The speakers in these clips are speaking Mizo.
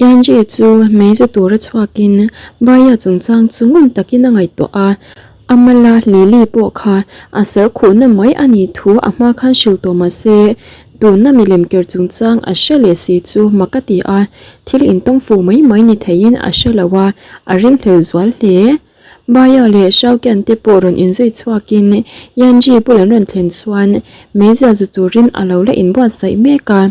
Angie chu meizu tura chhuakin Baia chungchang chu ngun takin a ngaihtuah a, a mala Lily pawh kha a ser khuhna mai a nih thu a hma khan hrilh tawh mah se, tuna milem ker chungchang a hre leh si chu mak a ti a, thil intawng fu mai mai ni theiin a hre lo a, a ringhlel zual hle. Baia leh Shaukian te pawh rawn inzui chhuakin Yanji bul an rawn thlen chuan meizial zu turin a lo la inbuatsaih mek a.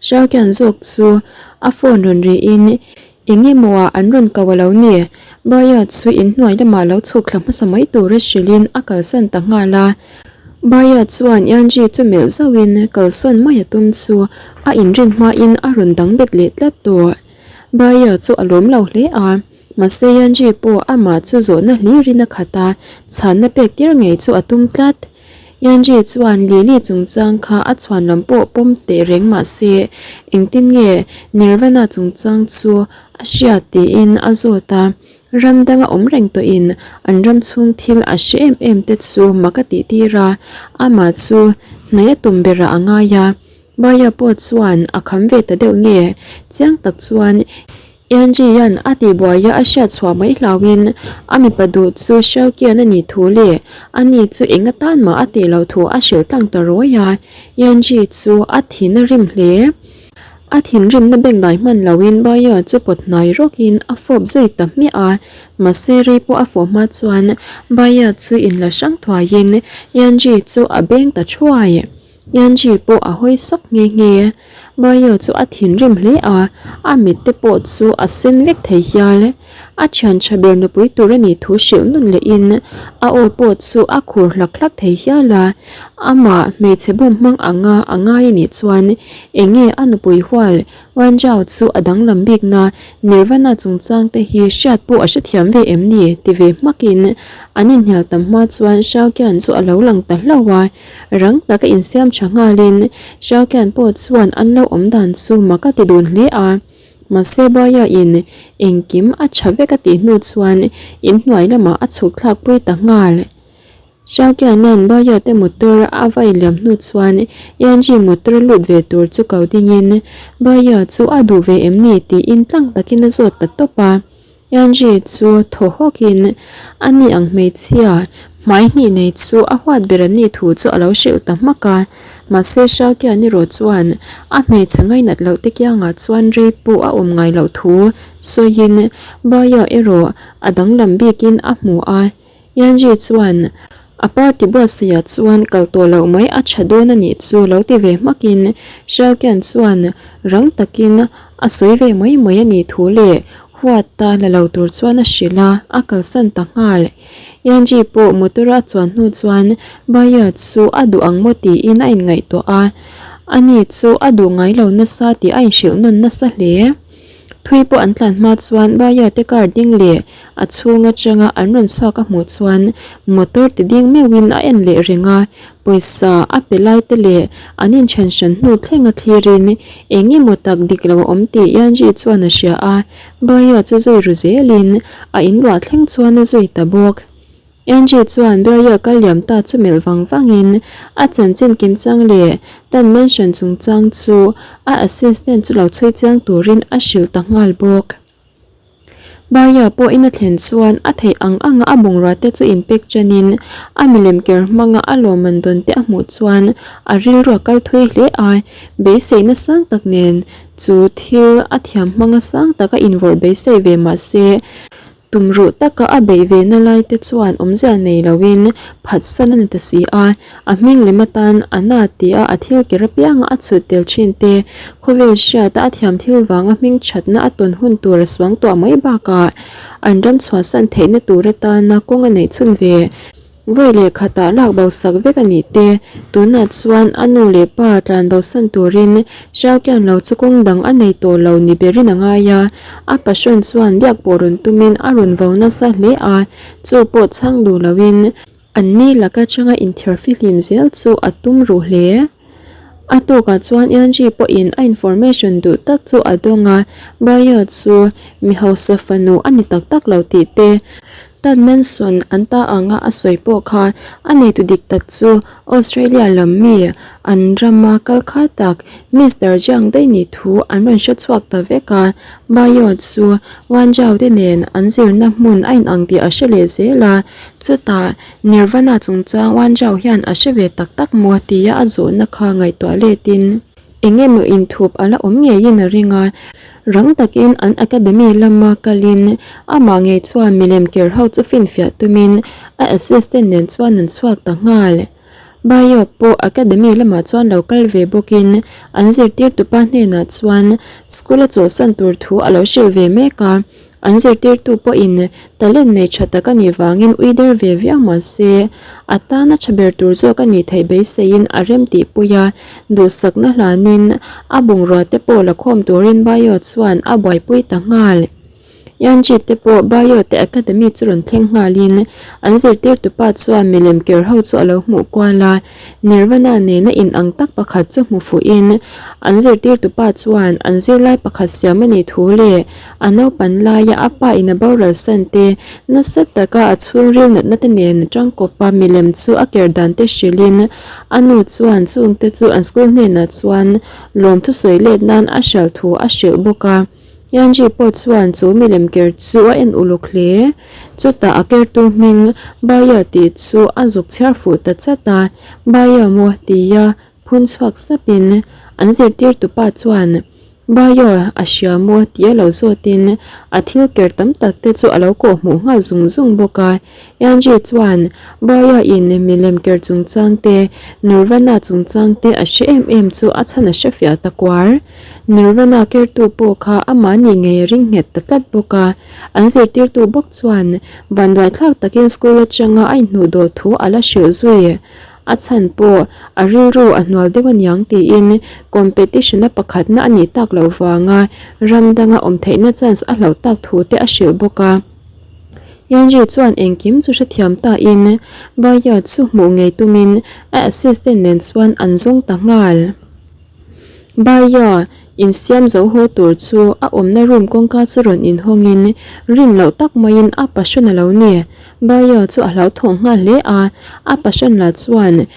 Shaukian zawk chu a phone rawn rihin eng emaw ah an rawn ko a lo ni. Baia chu inhnuai lamah lo chhuk thla hmasa mai tura hrilhin a kalsan ta nghal a. Baia chuan Yanji chu melh zauhin kalsawn mai a tum chu a inrin hmain a rawn dang bet leh tlat tawh. Baia chu a lawm lo hle a. Mahse Yanji pawh amah chu zawhna hlirin a khat a, chhanna pek tir ngei chu a tum tlat. Yanji chuan Lily chungchang kha a chhuan lam pawh pawm teh reng mahse engtin nge Nirvana chungchang chu a hriat tiin a zawt a, ram danga awm reng tawhin an ram chhung thil a hre em em te chu mak a tih tir a, amah chu hnaih a tum berah a ngai a. Maya pawh chuan a kham ve ta deuh nge chiang tak chuan Angie-a'n a tihbuai a a hriat chhuah mai hlauhin a mipa duh chu Shaukian a nih thu leh ani chu eng atan mah a tih loh thu a hrilh tlang ta rawi a, Angie chu a thin a rim hle. A thinrimna bengdai hman loin Maya chu pawt hnai rawkin a fawp zui ta hmiah a, mahse rei pawh a fawh hma chuan Maya chu inla hrang thuaiin Angie chu a beng ta thuai. Yanji pawh a hawi sawk nghe nghe. Bayo chu a thinrim hle a, a mit te pawh chu a sen vek thei hial. A thian tha ber nupui tur a nih thu hrilh nun lehin a aw pawh chu a khur hlak hlak thei hial a. Amah hmeichhe bum hmang anga a ngai a nih chuan enge a nupui hual Wanzhao chu a danglam bikna Nirvana chungchang te hi hriat pawh a hrethiam ve em ni? ti ve hmakin an inhnial tam hma chuan Xiao Qian chu a lo lang ta hlauh a. Rang taka insiam tha nghalin Xiao Qian pawh chuan an lo awm dan chu mak a ti dun hle a. Mahse Baya in engkim a tha vek a tih hnu chuan inhnuai lamah a chhuk thlak pui ta nghal. Xiao Qian-a'n Baya te motor a vai liam hnu chuan Yanji motor lut ve tur chu ko dingin Baya chu a duh ve em ni tiin tlang takin a zawt ta tawp a. Yanji chu thaw hawkin a ni ang hmeichhia hmai hnih nei chu a huat ber an nih thu chu a lo hrilh ta hmak a. Mahse Xiao Qian erawh chuan a hmeichhe ngainat loh te kiangah chuan rei pawh a awm ngai loh thu sawiin Baya erawh a danglam bikin a hmu a. Yanji chuan a party buatsaihah chuan kal tawh loh mai a tha dawn a nih chu lo ti ve hmakin Xiao Qian chuan rang takin a sawi ve mai mai a nih thu leh huat ta la lo tur chuan a hrilh a, a kalsan ta nghal. Yanji pawh motor a chuan hnu chuan Baya chu a duh ang maw tiin a inngaihtuah a, ani chu a duh ngai lo nasa tih a inhrilh nawn nasa hle. Thui pawh an tlan hma chuan Baya te car ding leh a chhung atanga an rawn chhuak a hmuh chuan motor ti ding meuhin a en leh reng a, pawisa a pe lai te leh an inthen hran hnu thleng a thlirin eng emaw tak dik lo a awm tih Yanji chuan a hria a, Baya chu zui ru zelin a inluah thleng chuan a zui ta bawk. Angie chuan Biaia kal liam ta chu melh vang vangin a chanchin kim chang leh Dan Mansion chungchang chu a assistant chu lo chhui chiang turin a hrilh ta nghal bawk. Biaia pawhin a thlen chuan a theih ang anga a bungrua te chu inpek chanin a milem ker hmanga a lawmman dawn te a hmuh chuan a rilru a kal thui hle a, beiseina sang tak nen chu thil a thiam hmanga sang taka invawrh beisei ve mah se Tumruh taka a beih ve na lai te chuan awmzia nei loin phatsan a ni ta si a, a hming lem atan a na tia a thil ker apianga a chhut tel thin te, khawvel hriata a thiam thil vanga hming thatna a tawn hun tur a suang tuah mai bakah an ram chhuahsan theihna tur atana kawng a neih chhun ve. Vawi leh khatah lak bo sak vek a nih te, tunah chuan a nu leh pa tlan bo san turin Xiaoqian lo chu kawng dang a nei tawh lo ni berin a ngai a, a passion chuan biak pawh rawn tumin a rawn vo nasa hle a, chu pawh chhang duh loin an ni laka changa inthiar fihlim zel chu a tum ruh hle. A tukah chuan Angie pawhin a information duh tak chu a dawng a, Bayo chu mi hausa fanu a ni tak tak lo tih te. Tad Manson an ta anga a sawi pawh kha a neitu dik tak chu Australia lam mi an rama kal kha tak Mister Jiang daih nih thu an rawn hre chhuak ta vek a. Bayo chu Wanzhou te nen an zirna hmun a inang tih a hre leh zel a, chutah Nirvana chungchang Wanzhou hian a hre ve tak tak maw tia a zawhna kha ngaihtuah letin Eng emaw inthup a la awm ngeiin a ring a, rang takin an academy lama kalin amah ngei chuan milem ker ho chu finfiah tumin a assistant nen chuan an chhuak ta nghal. Bayo pawh academy lamah chuan lo kal ve bawkin an zirtirtupa hnenah chuan school a chawlhsan tur thu a lo hrilh ve mek a. An zirtirtu pawhin talent nei tha tak a nih vangin ui der ve viau mah se, a tana tha ber tur zawk a nih theih beiseiin a rem tihpui a, duhsakna hlanin a bungrua te pawh la khawm turin Bayo chuan a buaipui ta nghal. Yanji te pawh Bayo te academy chu rawn thleng nghalin an zirtirtupa chuan milem ker ho chu a lo hmuh kual a, Nirvana nena inang tak pakhat chu hmu fuhin an zirtirtupa chuan an zirlai pakhat siam a nih thu leh A naupan laia a pa in a boral san te, nasa taka a chhungril natna te nen a tangkawp a, milem chu a ker dan te hrilhin a nu chuan chungte chu an school hnenah chuan lawmthu sawi let nan a hrial thu a hrilh bawk a. Yanji pawh chuan chu milem ker chu a en uluk hle. Chutah a kertu hming Baya tih chu a zuk chhiar fuh ta chat a, Baya maw tia phun chhuak sapin an zirtirtupa chuan Bayo a hria maw tih a lo zawtin a thil ker tam tak te chu a lo kawh hmuh nghal zung zung bawk a. Angie chuan Bayo in milem ker chungchang te, Nirvana chungchang te a hre em em chu a chhan a hre fiah ta kuar. Nirvana kertu pawh kha amah nih ngei a ring nghet ta tlat bawk a. An zirtirtu bawk chuan vanduaithlak takin school atanga a inhnuh dawh thu a la hrilh zui. A chhan pawh a rilru a hnual deuh aniang tiin competition-a pakhatna a nih tak loh vanga ram danga awm theihna chance a hlauh tak thu te a hrilh bawk a. Yanji chuan engkim chu hrethiam tain Baya chu hmuh ngei tumin a assistant nen chuan an zawng ta nghal. Baya insiam zo haw tur chu a awmna room kawngka chu rawn inhawngin rin loh tak maiin a passion a lo ni. Baia chu a hlauthawng nghal hle a, a passion lah chuan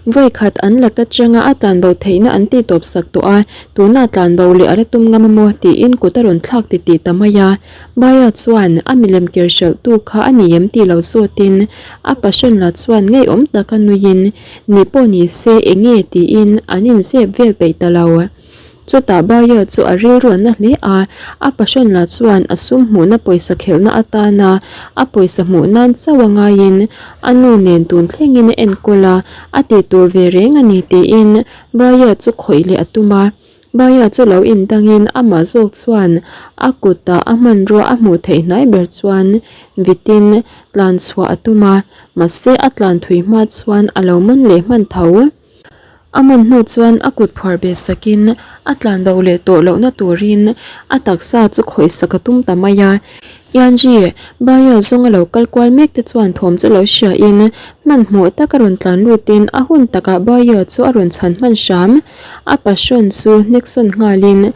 vawikhat an lak atanga a tlanbo theihna an tih tawp sak tawh a, tunah tlanbo leh a la tum ngam a maw tiin kut a rawn thlak titih ta mai a. Baia chuan a milem ker hralhtu kha a ni em tih lo zawtin a passion lah chuan ngeiawm taka nuiin ni pawh ni se enge tiin an inzep vel peih ta lo. Chutah Baia chu a rilru a na hle a, a passion lah chuan a sum hmuhna pawisa khelhna atana a pawisa hmuh nan chauh a ngaiin a nu nen tun thlengin a enkawl a, a tih tur ve reng a ni tiin Baia chu khawih leh a tum a. Baia chu lo indangin amah zawk chuan a kutah a hmanrua a hmuh theih hnai ber chuan vitin tlan chhuah a tum a, mahse a tlan thui hma chuan a lo man leh hman tho. A man hnu chuan a kut phuar beh sakin a tlan bo leh tawh lohna turin a taksa chu khawih sak a tum ta mai a. Yanji, Baia zawnga lo kal kual mek te chuan thawm chu lo hriain hmanhmawh taka rawn tlan lutin a hun takah Baia chu a rawn chhan hman hram. A passion chu hneksawn nghalin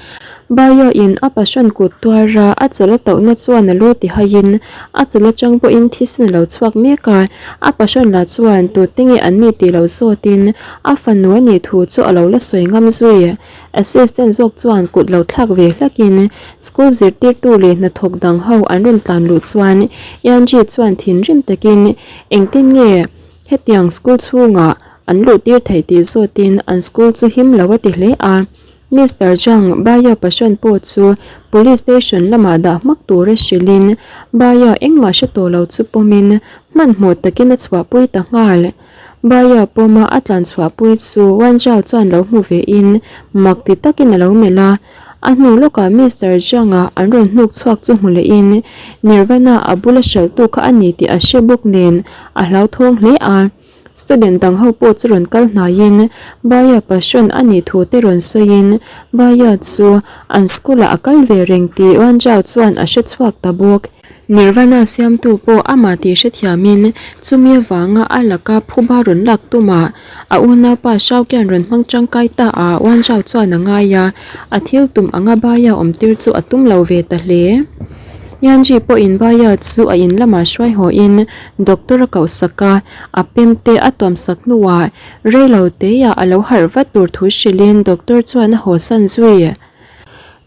Baia in a passion kut tuara a chal a tauhna chuan a lu ti haiin a chal atang pawhin thisen a lo chhuak mek a, a passion lah chuan tute nge an ni tih lo zawtin a fanu a nih thu chu a lo la sawi ngam zui. Assistant zawk chuan kut lo thlak ve hlakin school zirtirtu leh hnathawk dang ho an rawn tlan luh chuan Yanji chuan thinrim takin engtin nge Hetiang school chhungah an luh tir theih tih zawtin an school chu him lo a ti hle a. Mister Zhang, Baya Pashan pawh chu Police Station lamah dah hmak tura hrilhin Baya engmah hre tawh lo chu pawmin hmanhmawh takin a chhuahpui ta nghal. Baya pawma a tlan chhuahpui chu Wan Zhao chuan lo hmu vein mak ti takin a lo melh a. A hnu lawkah Mister Zhang-a an rawn hnuk chhuak chu hmu lehin Nirvana a bula hralhtu kha a ni tih a hre bawk nen a hlauthawng hle a. Student dang ho pawh chu rawn kal hnaiin Baya passion a nih thu te rawn sawiin Baya chu an school-ah a kal ve reng tih Wan Zhao chuan a hre chhuak ta bawk. Nirvana siamtu pawh amah tih hrethiamin chumi avanga a laka phuba rawn lak tumah a unaupa Shaukian rawn hmang tangkai ta a Wan Zhao chuan a ngai a, a thil tum anga baia awm tir chu a tum lo ve ta hle. Yanji pawhin Baya chu a in lamah hruai hawiin doctor a koh sak a, a pem te a tuam sak hnuah rei lo teiah a lo harh vat tur thu hrilhin doctor chuan a hawsan zui.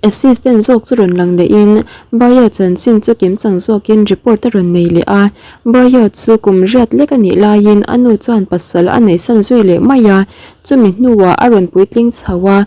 Assistant zawk chu rawn lang lehin Baya chanchin chu kimchang zawkin report a rawn nei leh a, Baya chu kum riat lek a nih laiin a nu chuan pasal a neihsan zui leh mai a, chumi hnuah a rawn puitling chho a.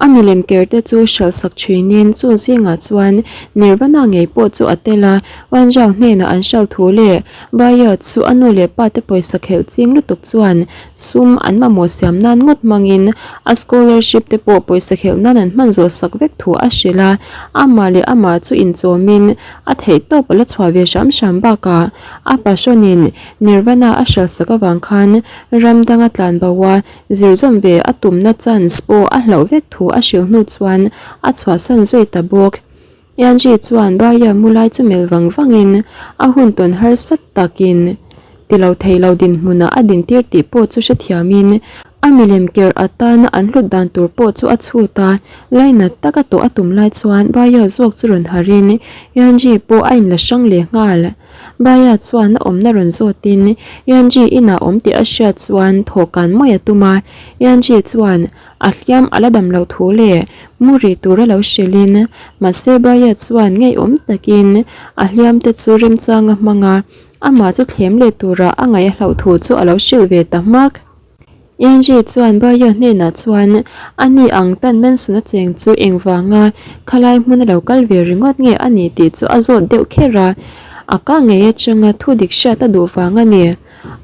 A milem ker te chu hralh sak thinin chung zingah chuan Nirvana ngei pawh chu a tel a, Wanzhao hnenah an hralh thu leh Baia chu a nu leh pa te pawisa khelh ching lutuk chuan sum an mamawh siam nan ngawt hmangin a scholarship te pawh pawisa khelh nan an hman zawh sak vek thu a hrilh a, amah leh amah chu inchawmin a theihtawp a la chhuah ve hram hram bakah a passion-in Nirvana a hralh sak avang khan ram danga tlan bo a Zir zawm ve a tumna chance pawh a hlauh vek thu a hrilh hnu chuan a chhuahsan zui ta bawk. Yanji chuan Baya mu lai chu melh vang vangin a hun tawn harsa takin ti lo thei lo dinhmunah a dintir tih pawh chu hrethiamin a milem ker atana an hlut dan tur pawh chu a chhut a, lainat taka tawh a tum lai chuan Baya zawk chu rawn harhin Yanji pawh a inla hrang leh nghal. Baya chuan a awmna rawn zawtin Yanji inah awm tih a hriat chuan thawhkan mawi a tum a, Yanji chuan a hliam a la dam loh thu leh mu rih tur a lo hrilhin mahse Baya chuan ngeiawm takin a hliam te chu remchang a hmang a, amah chu thlem leh tura a ngaih a hlauh thu chu a lo hrilh ve ta hmak. Angie chuan Baya hnenah chuan a ni ang tan Manson a cheng chu engvanga khalai hmun a lo kal ve ringawt nge a ni tih chu a zawt deuh kher a, a kah ngei atanga thu dik hriat a duh vang a ni.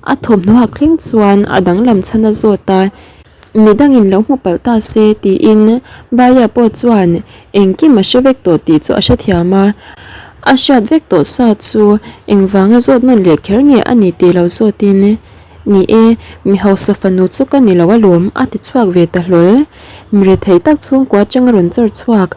A thawmhnaw hak thleng chuan a danglam chhan a zawt a, midangin lo hmu palh ta se tiin Baya pawh chuan engkim a hre vek tawh tih chu a hrethiam a, a hriat vek tawh sa chu engvanga zawt nawn leh kher nge a ni tih lo zawtin Ni e, mi hausa fanu chu ka ni lo alawm, a ti chhuak ve ta hlawl. Mi rethei tak chhungkua atanga rawn chawr chhuak.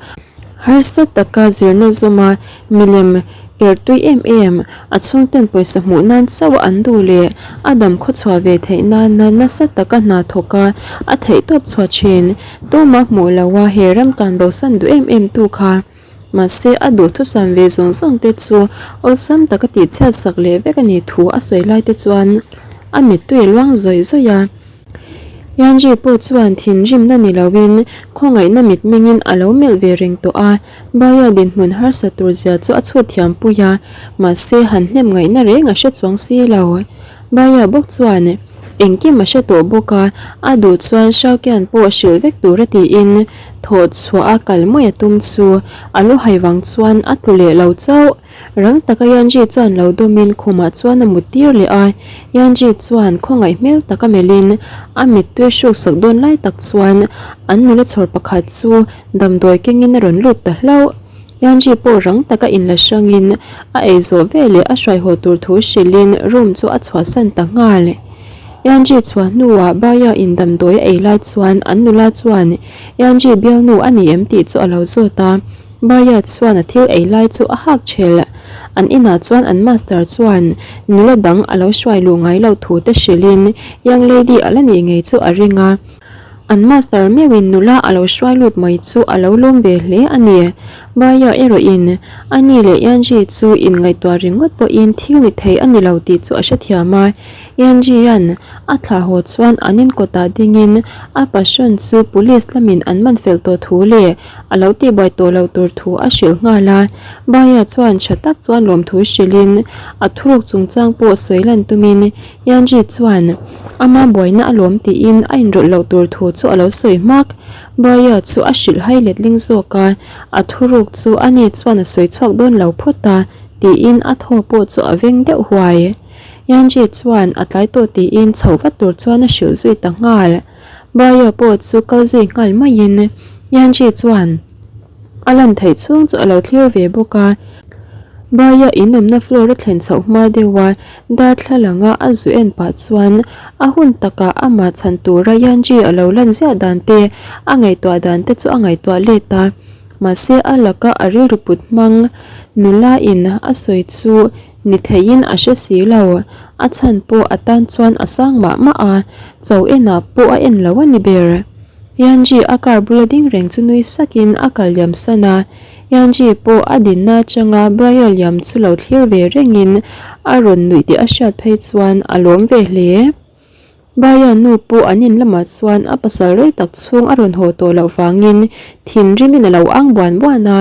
Harsa taka zirna zawma milem ker tui em em, a chhungten pawisa hmuh nan chauh an duh leh a dam khawchhuah ve theih nana nasa taka hna thawk a, a theihtawp chhuah thin. Tuma hmuh loha he ram tlan bosan duh em em tu kha. Mahse, a duhthusam ve zawng zawng te chu awlsam taka tihchhiat sak leh vek a nih thu a sawi lai te chuan a mittui a luang zawih zawih a. Yanji pawh chuan thinrimna ni loin khawngaihna mitmengin a lo melh ve reng tawh a, Baya dinhmun harsa tur zia chu a chhut thiam pui a, mahse han hnem ngaihna reng a hre chuang si lo. Baya bawk chuan engkim a hre tawh bawk a, a duh chuan Shaukian pawh hrilh vek tur a tiin Thawh chhuah a kal mai a tum chu a lu hai vang chuan a tlu leh lo chauh. Rang taka Yanji chuan lo dawmin khumah chuan a mut tir leh a. Yanji chuan khawngaih hmel taka melhin a mittui hruk sak dawn lai tak chuan an nula chhawr pakhat chu damdawi kengin a rawn lut ta hlauh. Yanji pawh rang taka inla hrangin a ei zawh veleh a hruai haw tur thu hrilhin room chu a chhuahsan ta nghal. Yanji chhuah hnuah Baya in damdawi a ei lai chuan an nula chuan Yanji bialnu a ni em tih chu a lo zawt a, Baya chuan a thil ei lai chu a hak thelh. An inah chuan an master chuan nula dang a lo hruai luh ngai loh thu te hrilhin young lady a la nih ngei chu a ring a. An master meuhin nula a lo hruai lut mai chu a lo lawm ve hle a ni. Baya erawhin a ni leh Yanji chu inngaihtuah ringawt pawhin thil ni thei a ni lo tih chu a hrethiam a. Yanji-a'n a thlah haw chuan an inkawtah dingin a passion chu police lamin an man fel tawh thu leh a lo tihbuai tawh loh tur thu a hrilh nghal a. Baya chuan tha tak chuan lawmthu hrilhin a thuruk chungchang pawh sawi lan tumin Yanji chuan ama buaina a lawm tiin a inrawlh loh tur thu chu a lo sawi hmak. Baya chu a hrilh hai letling zawk a, a thuruk chu ani chuan a sawi chhuak dawn lo phawt a tiin a thaw pawh chu a veng deuh huai. Yanji chuan a tlai tawh tiin chhoh vat tur chuan a hrilh zui ta nghal. Baya pawh chu kal zui nghal maiin Yanji chuan a lan theih chhung chu a lo thlir ve bawk a. Baya in awmna floor a thlen chhoh hma deuh a, darthlalanga a zu en pah chuan a hun takah amah chhan tura Yanji a lo lan ziah dan te, a ngaihtuah dan te chu a ngaihtuah let a. Mahse a laka a rilru put hmang nula in a sawi chu Ni theiin a hre si lo, a chhan pawh a tan chuan a sang mah mah a, cho enah pawh a en lo a ni ber. Yanji a car bula ding reng chu nui sakin a kal liam san a. Yanji pawh a dinna atanga Baya liam chu lo thlir ve rengin a rawn nuih tih a hriat phei chuan a lawm ve hle. Baya nu pawh an in lamah chuan a pasal rei tak chhung a rawn haw tawh loh vangin thinrimin a lo ang buan buan a,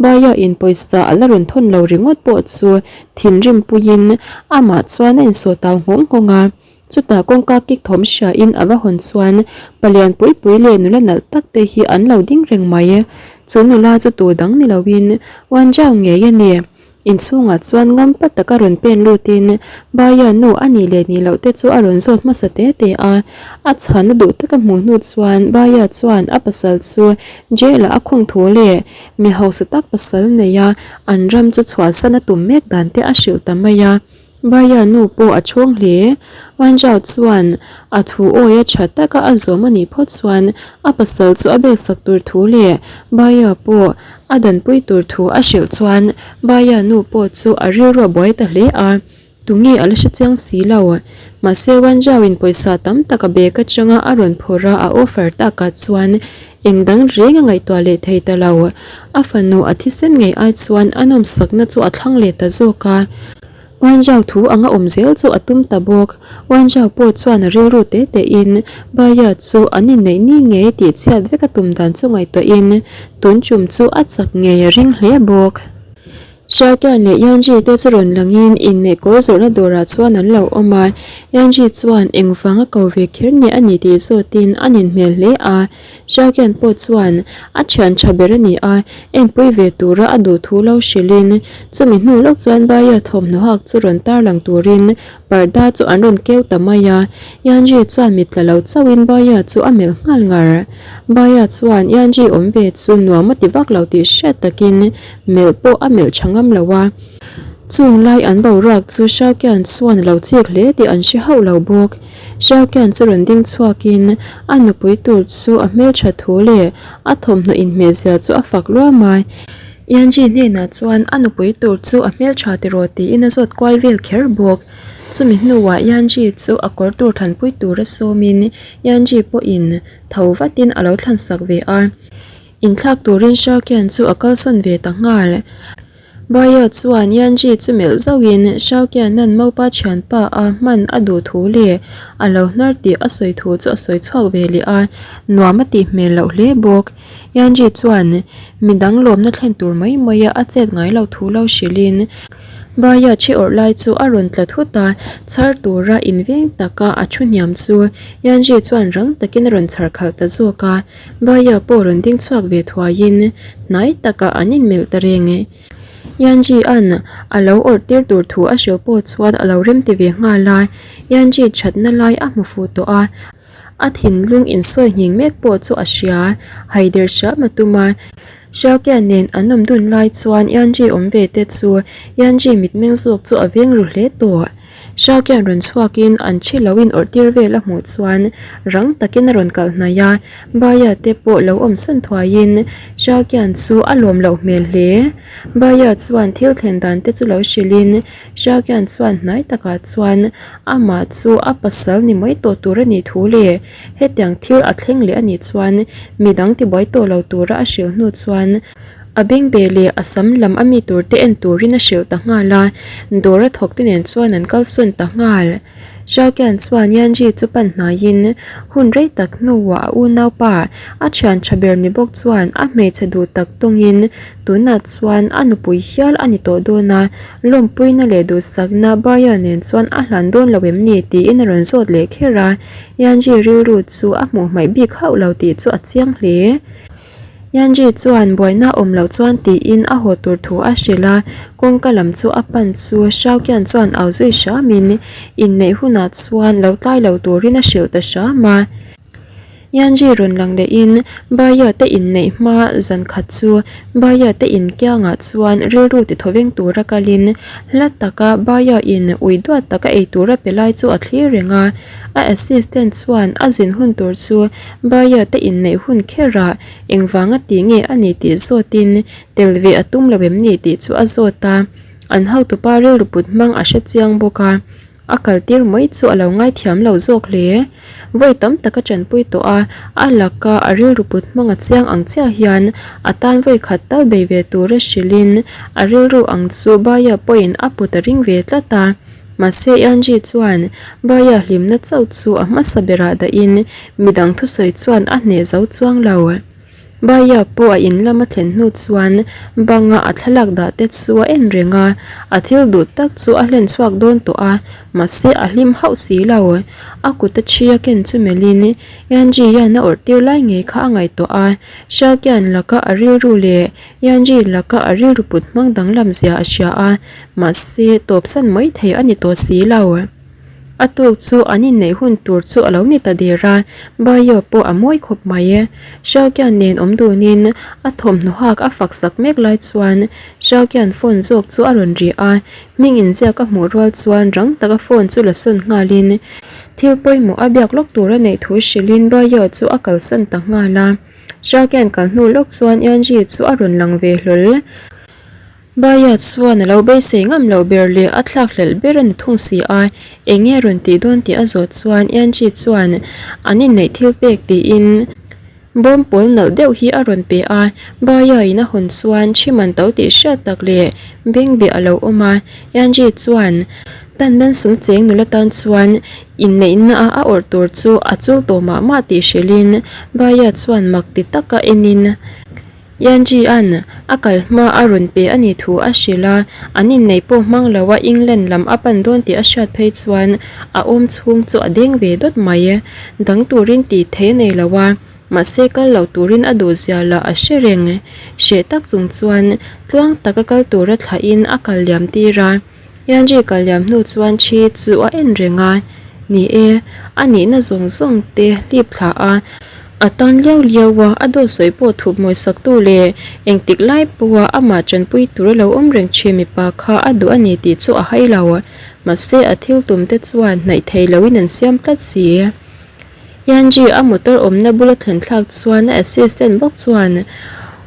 Baya in pawisa a la rawn thawn lo ringawt pawh chu thinrim puiin amah chuan a insawh tau nghawng nghawng a. Chutah kawngka kik thawm hriain a va hawn chuan palian pui pui leh nula nalh tak te hi an lo ding reng mai. Chu nula chu tu dang ni loin Wanzhao ngei a ni. Inchhungah chuan ngampa taka rawn pen lutin Baia nu a nih leh nih loh te chu a rawn zawt hmasa te te a. A chhan a duh taka hmuh hnu chuan Baia chuan a pasal chu jail ah a khung thu leh mi hausa tak pasal neia an ram chu chhuahsan a tum mek dan te a hrilh ta mai a. Baya nu pawh a chhawng hle. Wanzhao chuan a thu awi a tha taka a zawm a nih phawt chuan a pasal chu a belsak tur thu leh Baya pawh a danpui tur thu a hrilh chuan Baya nu pawh chu a rilru a buai ta hle a, tunge a la hre chiang si lo. Mahse Wanzhao in pawisa tam tak a bag atanga a rawn phawrh a a offer takah chuan eng dang reng a ngaihtuah leh thei ta lo. A fanu a thisen ngei ai chuan a nawmsakna chu a thlang leh ta zawk a. Uanzau thu anga awm zel chu a tum ta bawk. Uanzau pawh chuan a rilru te tein Baia chu an inneih ni ngei tih chhiat vek a tum dan chu ngaihtuahin tun tum chu a chak ngei a ring hle bawk. Sharkian leh Yanji te chu rawn langin inneih kawr zawrhna dawrah chuan an lo awm a. Yanji chuan engvang a ko ve kher nge a ni tih zawtin a ninhmel hle a. Sharkian pawh chuan a thian tha ber a ni a, enpui ve tura a duh thu lo hrilhin chumi hnu lawk chuan Baia thawmhnaw hak chu rawn tarlang turin parda chu an rawn keu ta mai a. Yanji chuan mit tla lo chauhin Baia chu a melh nghal ngar. Baia chuan Yanji awm ve chu nuam a ti vak lo tih hriat takin melh pawh a melh tha ngam lo a. Chung lai an boruak chu Sharkian chuan a lo chik hle tih an hre hauh lo bawk. Sharkian chu rawn ding chhuakin a nupui tur chu a hmeltha thu leh a thawmhnaw inhmehzia chu a fak luam a. Yanji hnenah chuan a nupui tur chu a hmeltha tiraw tiin a zawt kual vel kher bawk. Chumi hnuah Yanji chu a kawr tur thlanpui tura sawmin Yanji pawhin tho vatin a lo thlansak ve a. Inthlak turin Sharkian chu a kalsawn ve ta nghal. Baia chuan Yanji chu melh zauhin Shaukiana'n Maupa thianpa a hman a duh thu leh a lo hnar tih a sawi thu chu a sawi chhuak ve leh a, nuam a tih hmel loh hle bawk. Yanji chuan midang lawmna thlen tur mai maia a chet ngai loh thu lo hrilhin Baia thi awrh lai chu a rawn tla thut a, chhar tura inveng taka a thu hniam chu Yanji chuan rang takin a rawn chhar khalh ta zawk a. Baia pawh rawn ding chhuak ve thuaiin hnai takah an inmelh ta reng e. Yanji-a'n a lo awrh tir tur thu a hrilh pawh chuan a lo remti ve nghal a, Yanji thatna lai a hmu fuh tawh a, a thinlung insawi nghing mek pawh chu a hria, haider hram a tum a. Xiaoqian nen an awm dun lai chuan Yanji awm ve te chu Yanji mitmeng zawk chu a veng ru hle tawh. Xiaoqian rawn chhuakin an thi lo in awrh tir vel a hmuh chuan rang takin a rawn kalh hnaih a, Baia te pawh lo awm sawn thuaiin Xiaoqian chu a lawm loh hmel hle. Baia chuan thil thlen dan te chu lo hrilhin Xiaoqian chuan hnai takah chuan amah chu a pasal ni mai tawh tur a nih thu leh hetiang thil a thleng leh a nih chuan midang tibuai tawh lo tura a hrilh hnu chuan A bengbeh leh a sam lam a mi tur te en turin a hrilh ta nghal a, dawr a thawk te nen chuan an kalsawn ta nghal. Xiaoqian chuan Yanji chu pan hnaiin hun rei tak hnuah a unaupa a thian tha ber ni bawk chuan a hmeichhe duh tak tawngin tunah chuan a nupui hial a ni tawh dawn a, lawmpuina leh duhsakna Baya nen chuan a hlan dawn lo em ni tiin a rawn zawt leh kher a, Yanji rilru chu a hmuh hmaih bik hauh lo tih chu a chiang hle. Yanji chuan buaina awm loh chuan tiin a haw tur thu a hrilh a, kawngka lam chu a pan chu Xiaoqian chuan au zui hramin inneih hunah chuan lo tlai lo turin a hrilh ta hram a. Yanji rawn lang lehin Baya te inneih hma zan khat chu Baya te inkiangah chuan rilru ti thawveng tura kalin hla taka Baya in ui duat taka ei tura pe lai chu a thlir reng a, a assistant chuan a zin hun tur chu Baia te inneih hun kherah engvanga tih nge a ni tih zawtin tel ve a tum lo em ni tih chu a zawt a, an hotupa rilru put hmang a hre chiang bawk a. a kal tir mai chu a lo ngaithiam lo zawk hle. Vawi tam tak a tanpui tawh a, a laka a rilru put hmang a chiang ang chiah hian a tan vawi khat tal bei ve tura hrilhin a rilru ang chu Baia pawhin a put a ring ve tlat a. Mahse Angie chuan Baia hlimna chauh chu a hmasa berah dahin midang thusawi chuan a hneh zo chuang lo. Baia pawh a in lama thlen hnu chuan banga a thlalak dah te chu a en reng a, a thil duh tak chu a hlen chhuak dawn tawh a, mahse a hlim hauh si lo. A kut a thi a ken chu melhin Yanji hian a awrh tir lai ngei kha a ngaihtuah a, Xiaoqian laka a rilru leh Yanji laka a rilru put hmang danglam zia a hria a, mahse tawpsan mai thei a ni tawh si lo. A tuk chu an inneih hun tur chu a lo ni ta der a, Baio pawh a mawi khawp mai e. Xiaoqian nen awm dunin a thawmhnaw hak a fak sak mek lai chuan Xiaoqian phone zawk chu a rawn ri a, hming inziak a hmuh rual chuan rang taka phone chu la sawn nghalin thil pawimawh a biak lawk tur a neih thu hrilhin Baio chu a kalsan ta nghal a. Xiaoqian kal hnu lawk chuan Yanji chu a rawn lang ve hlawl. Baia chuan a lo beisei ngam loh ber leh a thlak hlelh ber a ni thung si a, eng nge rawn tih dawn tih a zawh chuan Angie chuan an inneih thil pek tiin bawm pawl nalh deuh hi a rawn pe a, Baia in a hawn chuan thi man to tih hriat tak leh beng beh a lo awm a, Angie chuan tan men sum cheng nula tan chuan inneihna a a awrh tur chu a chul tawh mah mah tih hrilhin Baia chuan mak ti taka enin Yanji-a'n a kal hma a rawn pe a nih thu a hrilh a, an inneih pawh hmang lo a England lam a pan dawn tih a hriat phei chuan a awm chhung chu a deng ve dawt mai. Dang turin tih thei a nei lo a, mahse kal lo turin a duh zia lah a hre reng. Hreh tak chung chuan tluang taka kal tura thlahin a kal liam tir a. Yanji kal liam hnu chuan thi chu a en reng a, ni e, a nihna zawng zawng te hlip thla a, a tan liau liau a, a dawt sawi pawh thup mawi sak tu leh engtik lai pawha amah tanpui tur a lo awm reng thin mipa kha a duh a ni tih chu a hai lo, mahse a thil tum te chuan hnaih thei loin an siam tlat si. Yanji a motor awmna bula thlen thlak chuan a assistant bawk chuan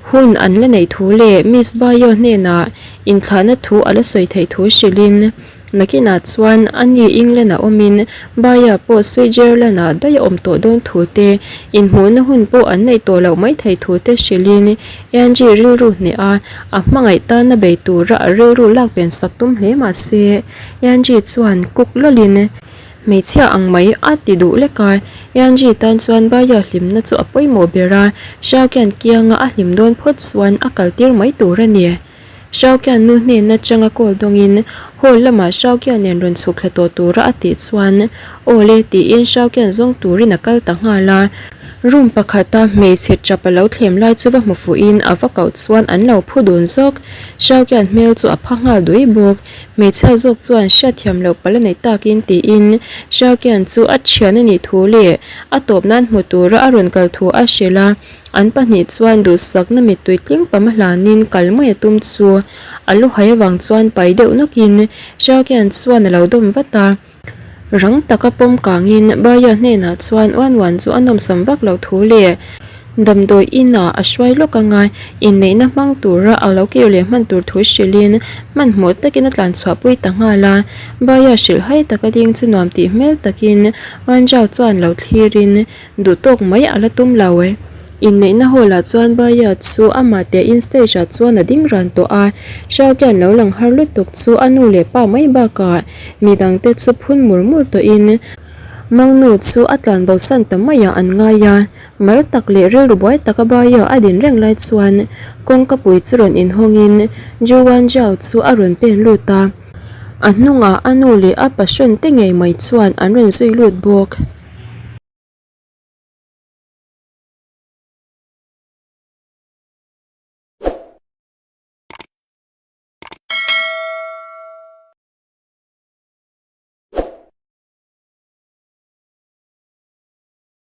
hun an la neih thu leh Miss Bayo hnenah inthlahna thu a la sawi theih thu hrilhin nakinah chuan ani England-ah awmin Baya pawh Switzerland-ah daih a awm tawh dawn thu te, inhmuhna hun pawh an neih tawh loh mai theih thu te hrilhin Yanji rilru hneh a, a hmangaih tana bei tura a rilru lak pen sak tum hle mah se Yanji chuan kuk lawlhin Hmeichhia ang mai a ti duh lek a, Yanji tan chuan Baya hlimna chu a pawimawh ber a, Xiaoqian kianga a hlim dawn phawt chuan a kaltir mai tur a ni. Xiaoqian nu hnen atanga call dawngin hall lamah Xiaoqian nen rawn chhuk thla tawh tura a tih chuan Aw le tiin Xiaoqian zawng turin a kal ta nghal a. Room pakhata hmeichhe tap a lo thlem lai chu va hmu fuhin a va koh chuan an lo phu dun zawk. Xiaoqian hmel chu a pha nghal dui bawk. Hmeichhia zawk chuan hriatthiam loh pal a neih takin tiin Xiaoqian chu a thian a nih thu leh a tawp nan hmu tura a rawn kal thu a hrilh a, an pahnih chuan duhsakna mittui tling pam a hlanin kal mai a tum chu a lu hai avang chuan pai deuh nawkin Xiaoqian chuan a lo dawm vat a. Rang taka pawm kangin Baya hnenah chuan uan uan chu a nawmsam vak loh thu leh damdawi inah a hruai lawk anga inneihna hmang tura a lo kir leh hman tur thu hrilhin hmanhmawh takin a tlan chhuahpui ta nghal a. Baya hrilh hai taka ding chu nuam tih hmel takin Wanzhao chuan lo thlirin Duh tawk mai a la tum lo e. Inneihna hall ah chuan Baya chu amah tein stage ah chuan a ding ran tawh a, Xiaoqian lo lang har lutuk chu a nu leh pa mai bakah midang te chu phun mur mur tawhin Mangnu chu a tlan bosan ta maiah an ngai a, mal tak leh rilru buai taka Baya a din reng lai chuan kawngka pui chu rawn inhawngin Ju Wanzhao chu a rawn pen lut a, a hnungah a nu leh a passion te ngei mai chuan an rawn zui lut bawk.